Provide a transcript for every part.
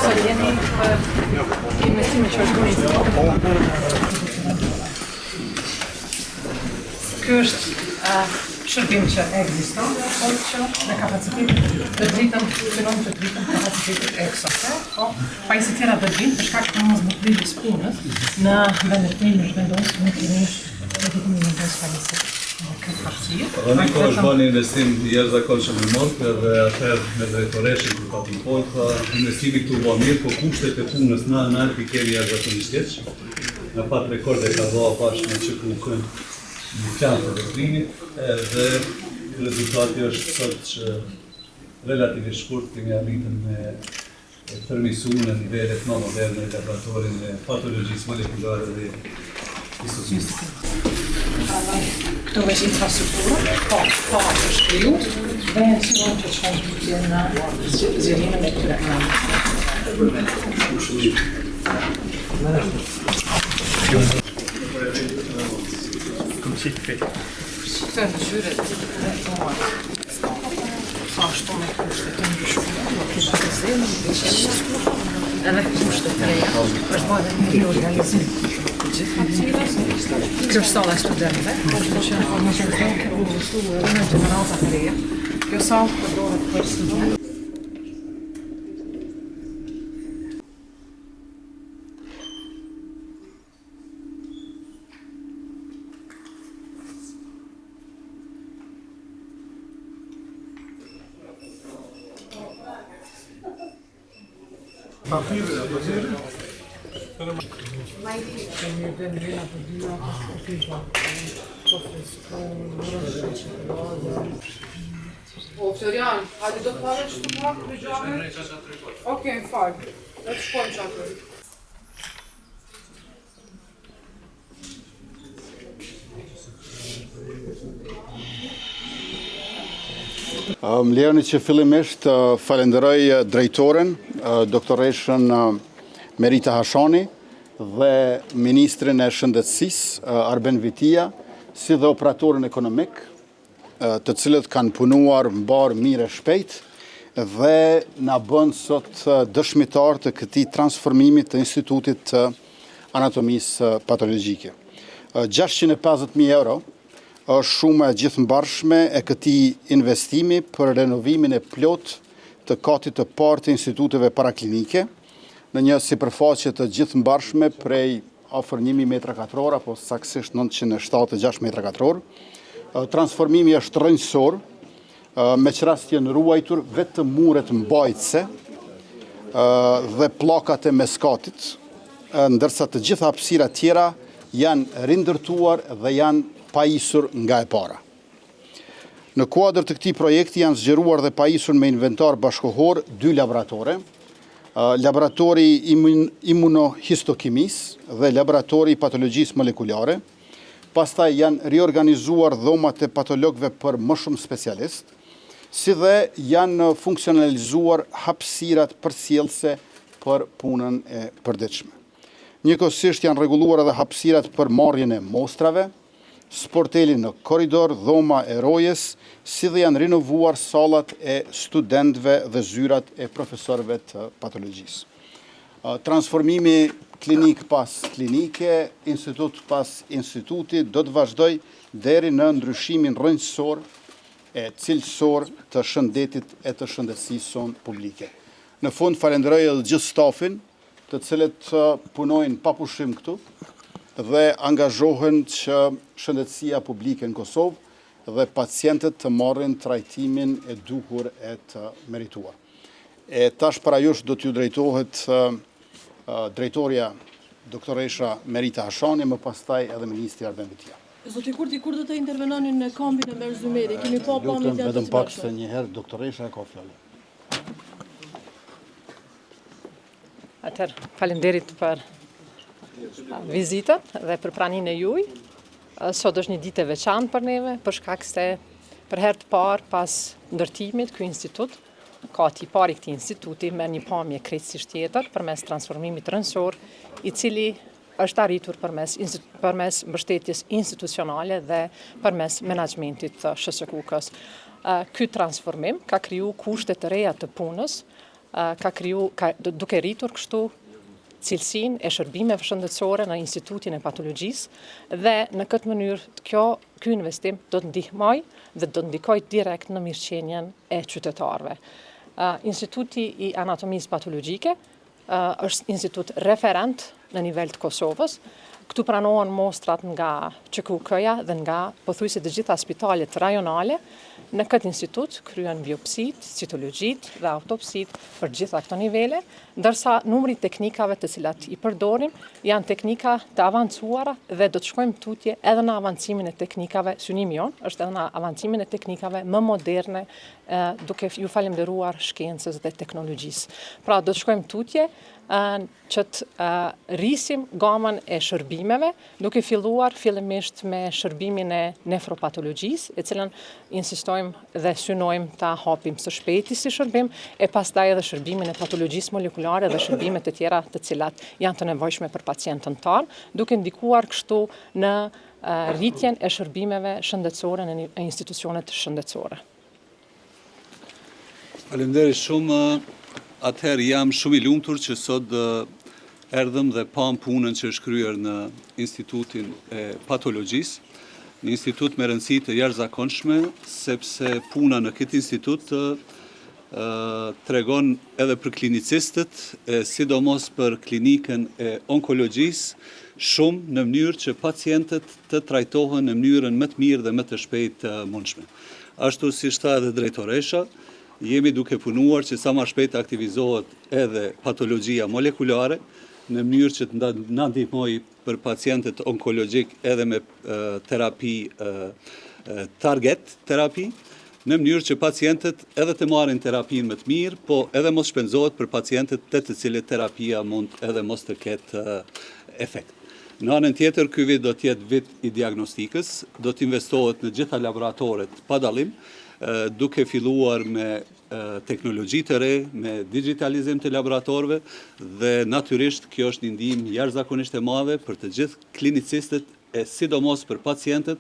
Sot jemi për investimin që është bërë në institut. Ky është shërbim që ekziston, por që me kapacitetet të rritën, synojmë që të rritën kapacitetet e kësaj, po pajisje tjera do të vinë për shkak të mosmbërritjes punës në vendin është vendosur në klinikë do të kemi vendosur pajisje në këtë hapësirë. Dhe në kohë është bërë një investim i jashtëzakonshëm i madh edhe atëherë me drejtoreshën kur patëm fol, tha investimi këtu u mirë, po kushtet e punës na na i kemi jashtëzakonisht keq. Në pat rekord e ka bë bashkë me QKUK-n një plan të veprimit edhe rezultati është sot që relativisht shkurt kemi arritur me përmirësu në nivelet më moderne laboratorin e patologjisë molekulare dhe histokimisë. Këto veç infrastruktura, po, po, është kriju, dhe synojmë që të shkojmë tutje në zgjerimin e këtyre Këto janë zyret dhe dhomat. Po ashtu me kushte të ndryshuara, do të kishte të zemër, edhe kushte të reja. Është bërë edhe një riorganizim të gjithë hapësirës. Kjo është salla e studentëve, kështu që më shumë ke investuar edhe në gjenerata të reja. Kjo sallë përdoret për studentë. O, Florian, hajde do të pare që të pak për gjame? Okej, më falë. Le të shkojmë që aty. Më lejoni që fillimisht të falenderoj drejtoren, doktoreshën Merita Hashani dhe ministrin e Shëndetësisë, Arben Vitia, si dhe operatorin ekonomik, të cilët kanë punuar mbarë mirë e shpejt dhe na bënë sot dëshmitar të këtij transformimi të Institutit të Anatomisë Patologjike. 650.000 euro është shuma e gjithmbarshme e këtij investimi për renovimin e plotë të katit të parë të instituteve paraklinike, në një sipërfaqe të gjithmbarshme prej afër 1000 metra katror apo saktësisht 976 metra katror. Transformimi është rrënjësor, me ç'rast janë ruajtur vetëm muret mbajtëse dhe pllakat e meskatit, ndërsa të gjitha hapësirat tjera janë rindërtuar dhe janë pajisur nga e para. Në kuadër të këtij projekti janë zgjeruar dhe pajisur me inventar bashkëkohor dy laboratore, laboratori i imunohistokimisë dhe laboratori i patologjisë molekulare. Pastaj janë riorganizuar dhomat e patologëve për më shumë specialistë, si dhe janë funksionalizuar hapësirat përcjellëse për punën e përditshme. Njëkohësisht janë rregulluar edhe hapësirat për marrjen e mostrave, sporteli në korridor, dhoma e rojes, si dhe janë rinovuar sallat e studentëve dhe zyrat e profesorëve të patologjisë. Transformimi klinikë pas klinike, institut pas instituti, do të vazhdojë deri në ndryshimin rrënjësor e cilësor të shëndetit e të shëndetësisë sonë publike. Në fund, falenderoj edhe gjithë stafin, të cilët punojnë pa pushim këtu dhe angazhohen që shëndetësia publike në Kosovë dhe pacientët të marrin trajtimin e duhur e të merituar. E tash para jush do t'ju drejtohet drejtorja doktoresha Merita Hashani, më pastaj edhe ministri Arben Vitia. Zoti Kurti, kur do të intervenoni në kampin Enver Zymeri? Kemi pa pamjet janë të Vetëm pak se një herë doktoresha e ka fjalën. Atëherë, faleminderit për vizitën dhe për praninë e juj. Sot është një ditë e veçantë për neve, për shkak se për herë të parë pas ndërtimit ky institut, kati i parë i këtij instituti merr një pamje krejtësisht tjetër përmes transformimit rrënjësor, i cili është arritur përmes përmes mbështetjes institucionale dhe përmes menaxhmentit të SHSKUK-së. Ky transformim ka kriju kushte të reja të punës, ka kriju, ka, duke rritur kështu cilësinë e shërbimeve shëndetësore në Institutin e Patologjisë dhe në këtë mënyrë kjo ky investim do të ndihmojë dhe do të ndikojë direkt në mirëqenien e qytetarëve. Instituti i Anatomisë Patologjike është institut referent në nivel të Kosovës. Këtu pranohen mostrat nga QKUK-ja dhe nga pothuajse të gjitha spitalet rajonale. Në këtë institut kryhen biopsitë, citologjitë dhe autopsitë për gjitha këto nivele, ndërsa numri i teknikave të cilat i përdorim janë teknika të avancuara dhe do të shkojmë tutje edhe në avancimin e teknikave, synimi jonë është edhe në avancimin e teknikave më moderne duke ju falënderuar shkencës dhe teknologjisë. Pra, do të shkojmë tutje që të rrisim gamën e shërbimeve, duke filluar fillimisht me shërbimin e nefropatologjisë, e cilën insistojmë dhe synojmë ta hapim së shpejti si shërbim, e pastaj edhe shërbimin e patologjisë molekulare dhe shërbimet e tjera të cilat janë të nevojshme për pacientën tanë, duke ndikuar kështu në rritjen e shërbimeve shëndetësore në institucionet shëndetësore. Faleminderit shumë. Atëherë jam shumë i lumtur që sot erdhëm dhe pamë punën që është kryer në Institutin e Patologjisë, një institut me rëndësi të jashtëzakonshme, sepse puna në këtë institut tregon edhe për klinicistët, e sidomos për klinikën e onkologjisë, shumë në mënyrë që pacientët të trajtohen në mënyrën më të mirë dhe më të shpejtë të mundshme. Ashtu siç tha edhe drejtoresha, jemi duke punuar që sa ma shpejt të aktivizohet edhe patologjia molekulare, në mënyrë që të na ndihmojë për pacientët onkologjik edhe me terapi target terapi, në mënyrë që pacientët edhe të marrin terapinë më të mirë, po edhe mos shpenzohet për pacientët te të cilët terapia mund edhe mos të ketë efekt. Në anën tjetër, ky vit do të jetë vit i diagnostikës, do të investohet në gjitha laboratoret pa dallim, duke filluar me teknologji të re, me digjitalizim të laboratorëve dhe natyrisht kjo është një ndihmë jashtëzakonisht e madhe për të gjithë klinicistët e sidomos për pacientët,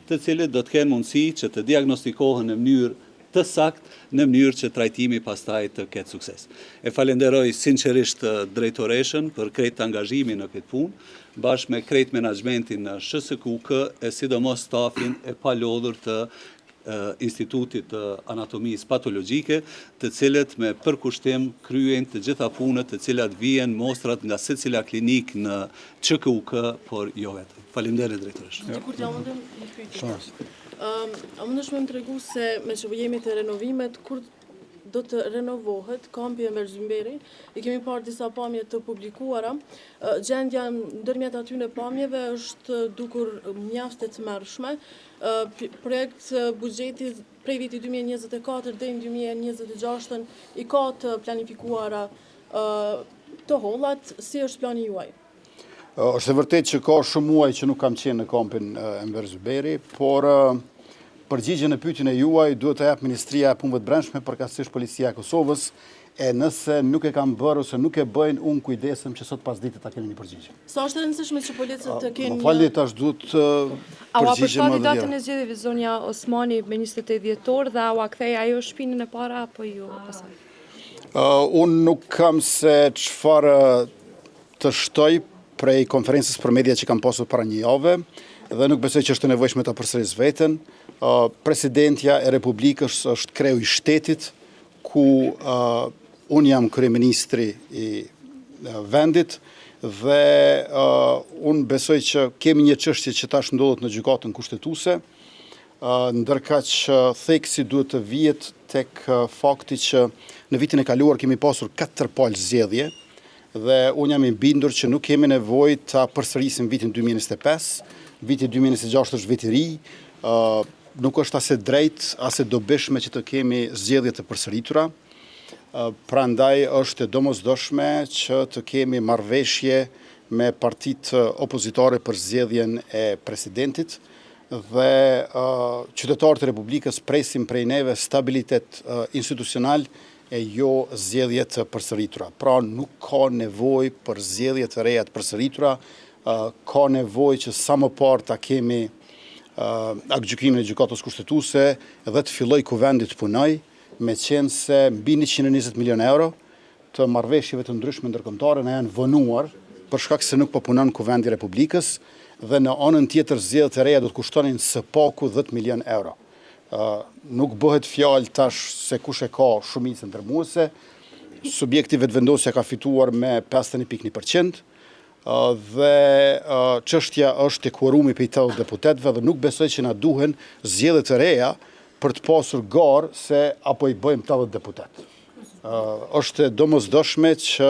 të cilët do të kenë mundësi që të diagnostikohen në mënyrë të saktë, në mënyrë që trajtimi pastaj të ketë sukses. E falenderoj sinqerisht drejtoreshën për krejt angazhimin në këtë punë, bashkë me krejt menaxhmentin në SHSKUK e sidomos stafin e palodhur të Institutit të Anatomisë Patologjike, të cilët me përkushtim kryejnë të gjitha punët të cilat vijnë mostrat nga secila klinikë në QKUK, por jo vetëm. Faleminderit drejtoreshë. Zoti Kurti, a mundem një pyetje? A mundesh me më tregu se meqë jemi te renovimet, kur do të renovohet kampi Enver Zymberi, i kemi parë disa pamje të publikuara, gjendja ndërmjet atyne pamjeve është dukur mjaft e tmerrshme, Projekt buxheti prej vitit 2024 deri në 2026 i ka të planifikuara të hollat, si është plani juaj? Është e vërtetë që ka shumë muaj që nuk kam qenë në kampin Enver Zyberi, por përgjigjen në pyetjen e juaj duhet ta japë Ministria e Punëve të Brendshme, përkatësisht Policia e Kosovës, e nëse nuk e kanë bërë ose nuk e bëjnë, unë kujdesem që sot pasdite ta keni një përgjigje. Sa është e rëndësishme që policët të kenë një... Më falni, tash duhet të A ua përshtati datën e zgjedhjeve zonja Osmani me 28 dhjetor dhe a ua ktheu ajo shpinën e para apo jo pasaj? Unë nuk kam se çfarë të shtoj prej konferencës për media që kam pasur para një jave dhe nuk besoj që është e nevojshme ta përsëris veten. Presidentja e Republikës është kreu i shtetit, ku unë jam kryeministri i vendit dhe unë besoj që kemi një çështje që tash ndodhet në gjykatën kushtetuese, ndërkaq theksi duhet të vihet tek fakti që në vitin e kaluar kemi pasur katër palë zgjedhje dhe unë jam i bindur që nuk kemi nevojë ta përsërisim vitin 2025, viti 2026 është vit i ri, Nuk është as e drejtë, as e dobishme që të kemi zgjedhje të përsëritura, prandaj është e domosdoshme që të kemi marrëveshje me partitë opozitare për zgjedhjen e presidentit dhe qytetarët e Republikës presin prej neve stabilitet institucional e jo zgjedhje të përsëritura. Pra nuk ka nevojë për zgjedhje të reja të përsëritura, ka nevojë që sa më parë ta kemi. Aktgjykimin e Gjykatës Kushtetuese dhe të fillojë Kuvendi të punojë, meqenëse mbi 120 milionë euro të marrëveshjeve të ndryshme ndërkombëtare na janë vonuar për shkak se nuk po punon Kuvendi i Republikës dhe në anën tjetër zgjedhjet e reja do të kushtonin së paku 10 milionë euro. Nuk bëhet fjalë tash se kush e ka shumicën dërmuese. Subjekti Vetëvendosja ka fituar me 51.1%, dhe çështja është te kuorumi prej 80 deputetëve dhe nuk besoj që na duhen zgjedhje të reja për të pasur garë se a po i bëjmë 80 deputetë. Është e domosdoshme që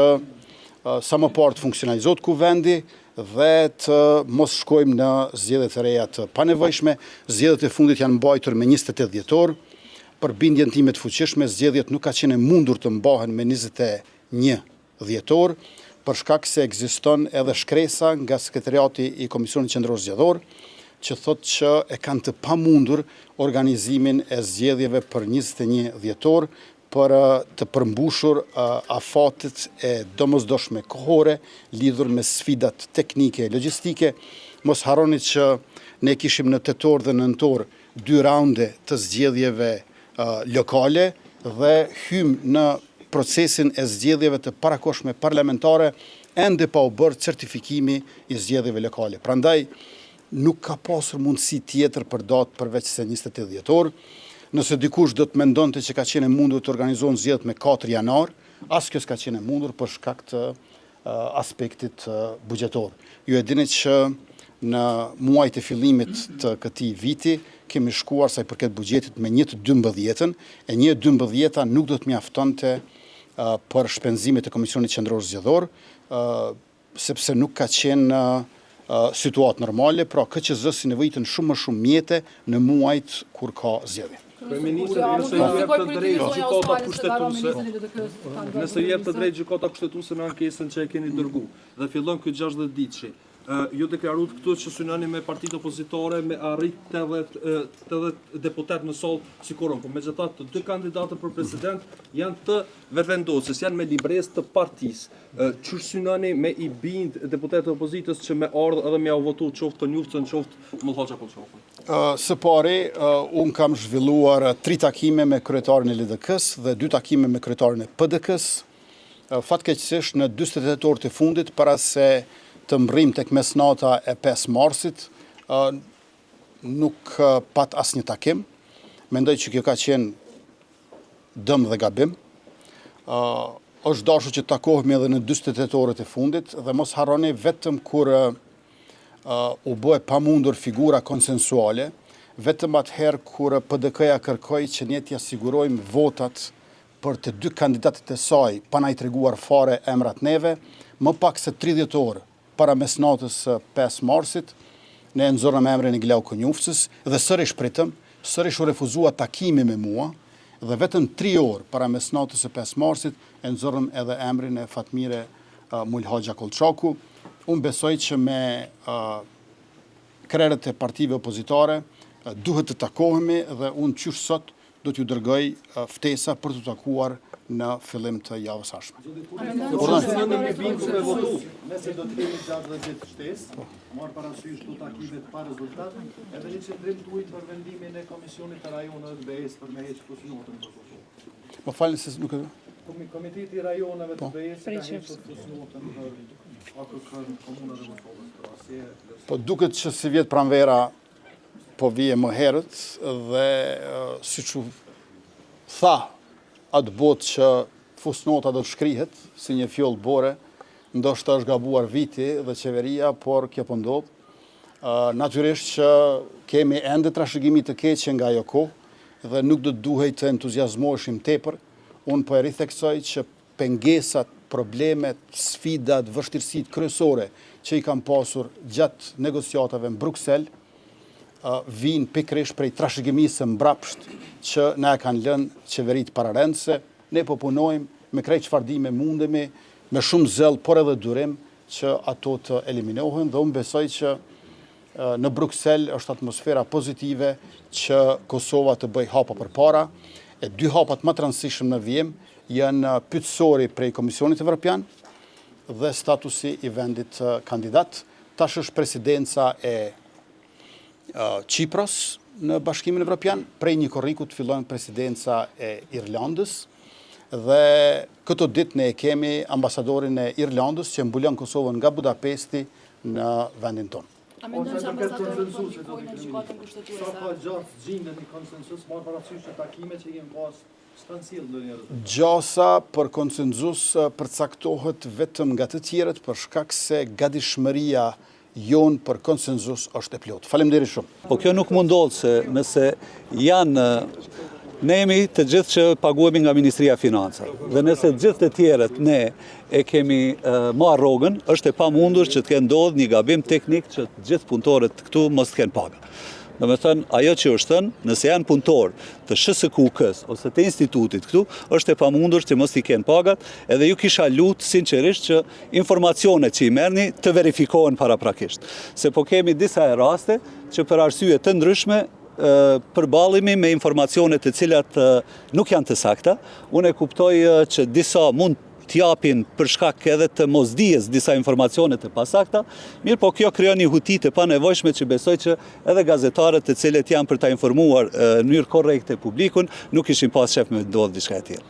sa më parë të funksionalizohet kuvendi dhe të mos shkojmë në zgjedhje të reja të panevojshme. Zgjedhjet e fundit janë mbajtur me 28 dhjetor. Për bindjen time të fuqishme, zgjedhjet nuk ka qenë e mundur të mbahen me 21 dhjetor, për shkak se ekziston edhe shkresa nga Sekretariati i Komisionit Qendror Zgjedhor, që thotë që e kanë të pamundur organizimin e zgjedhjeve për 21 dhjetor për të përmbushur afatet e domosdoshme kohore lidhur me sfidat teknike e logjistike. Mos harroni që ne kishim në tetor dhe nëntor dy raunde të zgjedhjeve lokale dhe hymë në procesin e zgjedhjeve të parakohshme parlamentare ende pa u bërë certifikimi i zgjedhjeve lokale. Prandaj, nuk ka pasur mundësi tjetër për datë përveç se 28 dhjetor. Nëse dikush do të mendonte që ka qenë e mundur të organizohen zgjedhjet me 4 janar, as kjo s'ka qenë e mundur për shkak të aspektit buxhetor. Ju e dini që në muajt e fillimit të këtij viti kemi shkuar sa i përket buxhetit me 1/12-ën, e 1/12-a nuk do të mjaftonte për shpenzimet e Komisionit Qendror Zgjedhor, sepse nuk ka qenë situatë normale, pra KQZ-së i nevojiten shumë më shumë mjete në muajt kur ka zgjedhje. Kryeministër, nëse ju jep të drejtë gjykata kushtetuese, nëse ju jep të drejtë gjykata kushtetuese në ankesën që e keni dërgu dhe fillon ky 60 ditëshi, ju deklaruat këtu që synoni me partitë opozitare me arrit 80 80 deputet në sallë si kuorum, po megjithatë të dy kandidatët për president janë të Vetëvendosjes, janë me librezë të partisë. Qysh synoni me i bind deputetët e opozitës që me ardhë edhe me jau votu qoftë Konjufcën, qoftë Mullhoxha Kollçakun? Së pari, unë kam zhvilluar tri takime me kryetarin e LDK-së dhe dy takime me kryetarin e PDK-së. Fatkeqësisht në 48 orët e fundit, para se të mbërrijmë tek mesnata e 5 marsit, nuk pat asnjë takim. Mendoj që kjo ka qenë dëm dhe gabim. Është dashur që të takohemi edhe në 48 orët e fundit dhe mos harroni vetëm kur u bë e pamundur figura konsensuale, vetëm atëherë kur PDK-ja kërkoi që ne t'ia sigurojmë votat për të dy kandidatët e saj, pa na i treguar fare emrat neve, më pak se 30 orë para mesnatës së 5 marsit, ne e nxorëm emrin e Glauk Konjufcës dhe sërish pritëm, sërish u refuzua takimi me mua dhe vetëm 3 orë para mesnatës së 5 marsit e nxorëm edhe emrin e Fatmire Mulhaxha Kollçaku. Unë besoj që me krerët e partive opozitare duhet të takohemi dhe unë qysh sot do t'ju dërgoj ftesa për t'u takuar në fillim të javës ardhshme. Nëse do të kemi 60 ditë shtesë, marrë parasysh këto takimet pa rezultat, edhe një qëndrim tuaj për vendimin e Komisionit të Rajoneve të BE-së për me heqë fusnotën për Kosovë. Më falni se nuk e Komiteti i Rajoneve të po. BE-së ka hequr fusnotën për AKK në komunat e Kosovës. Pra, si e Po duket që sivjet pranvera po vije më herët dhe siç u tha atëbotë që fusnota do të shkrihet si një fjollë bore, ndoshta është gabuar viti dhe qeveria, por kjo po ndodh. Natyrisht që kemi ende trashëgimi të keqe nga ajo kohë dhe nuk do të duhej të entuziazmoheshim tepër. Unë po e ritheksoj që pengesat, problemet, sfidat, vështirësitë kryesore që i kam pasur gjatë negociatave në Bruksel, vijnë pikërisht prej trashëgimisë së mbrapsht që na e kanë lënë qeveritë pararendëse. Ne po punojmë me krejt çfarë dimë e mundemi, me shumë zell, por edhe durim që ato të eliminohen dhe unë besoj që në Bruksel është atmosfera pozitive që Kosova të bëjë hapa përpara, e dy hapat më të rëndësishëm në vijim janë pyetësori prej Komisionit Evropian dhe statusi i vendit kandidat. Tash është presidenca e. Qipros në Bashkimin Evropian, prej 1 korrikut fillon presidenca e Irlandës dhe këto ditë ne e kemi ambasadorin e Irlandës që mbulon Kosovën nga Budapesti në vendin tonë. A mendon që ambasadorët po ndikojnë në gjykatën kushtetuese? Sa ka gjasë gjendet një konsensus, marrë parasysh që takimet që kemi pas s'kanë sjellë ndonjë rezultat. Gjasa për konsensus përcaktohet vetëm nga të tjerët për shkak se gatishmëria jonë për konsensus është e plotë. Faleminderit shumë. Po kjo nuk mund ndodhë se nëse janë ne jemi të gjithë që paguhemi nga Ministria e Financave dhe nëse të gjithë të tjerët ne e kemi marrë rrogën, është e pamundur që të kenë ndodhë një gabim teknik që të gjithë punëtorët këtu mos të kenë paga. Domethënë, ajo që është thënë, nëse janë punëtorë të SHSKUK-s ose të institutit këtu, është e pamundur që mos t'i kenë pagat, edhe ju kisha lutë sinqerisht që informacionet që i merrni të verifikohen paraprakisht. Se po kemi disa raste që për arsye të ndryshme përballemi me informacione të cilat nuk janë të sakta. Unë e kuptoj që disa mund t'japin për shkak edhe të mosdijes disa informacione të pasakta, mirëpo kjo krijon një huti të panevojshme që besoj që edhe gazetarët të cilët janë për ta informuar në mënyrë korrekte publikun, nuk ishin pas qef me ndodhë diçka e tillë.